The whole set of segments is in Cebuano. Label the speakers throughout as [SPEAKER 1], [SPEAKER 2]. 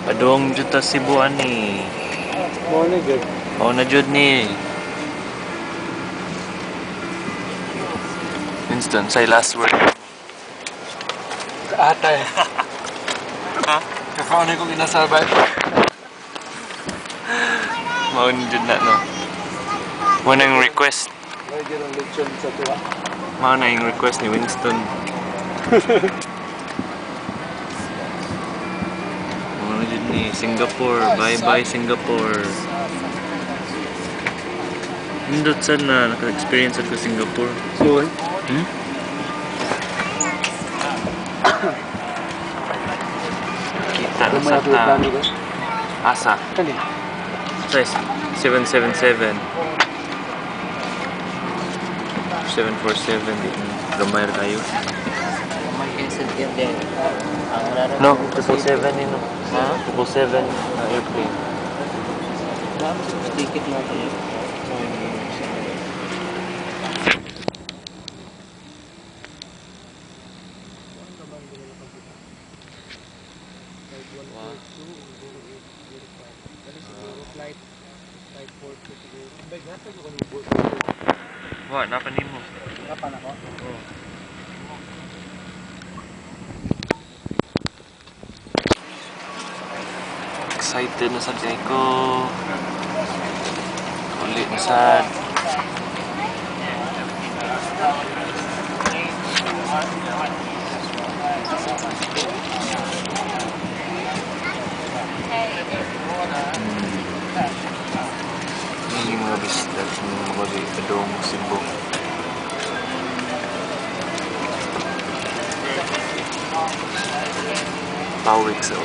[SPEAKER 1] Padong jud ta Cebu ani.
[SPEAKER 2] Mao na gyud.
[SPEAKER 1] Mao na jud ni. Winston, say last word.
[SPEAKER 2] Atay.
[SPEAKER 1] Ha?
[SPEAKER 2] Kakaon kong inasal ba?
[SPEAKER 1] Mao na jud na, no. Mao na yung request.
[SPEAKER 2] May gyud ang lechon sa tuwa.
[SPEAKER 1] Mao na yung request ni Winston. Mao na jud ni Singapore. Bye bye, Singapore. Nindot sad na naka-experience sad ko Singapore.
[SPEAKER 2] So,
[SPEAKER 1] Hmm? Kita na
[SPEAKER 2] gamay
[SPEAKER 1] sa
[SPEAKER 2] ako
[SPEAKER 1] ta.
[SPEAKER 2] plano ko.
[SPEAKER 1] Asa?
[SPEAKER 2] Kani.
[SPEAKER 1] Size 777. 747 di gamay ra kayo. No, 777 ni, no.
[SPEAKER 3] Ha?
[SPEAKER 1] 777 na airplane.
[SPEAKER 3] Ticket natin.
[SPEAKER 1] Wow.
[SPEAKER 3] Flight 542 siguro.
[SPEAKER 1] Wa, napa nimo.
[SPEAKER 3] Kapan ako?
[SPEAKER 1] Excited na sad kay ko. Uli na sad. Ini mga bisdak mga padong Cebu. Pawik so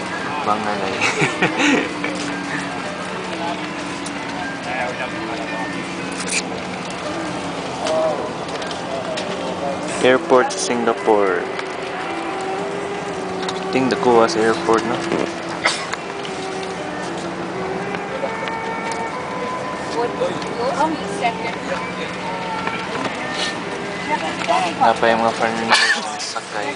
[SPEAKER 1] banganay. Airport sa Singapore. Ting dako sa airport, no. Napa yung mga foreigners na sakay.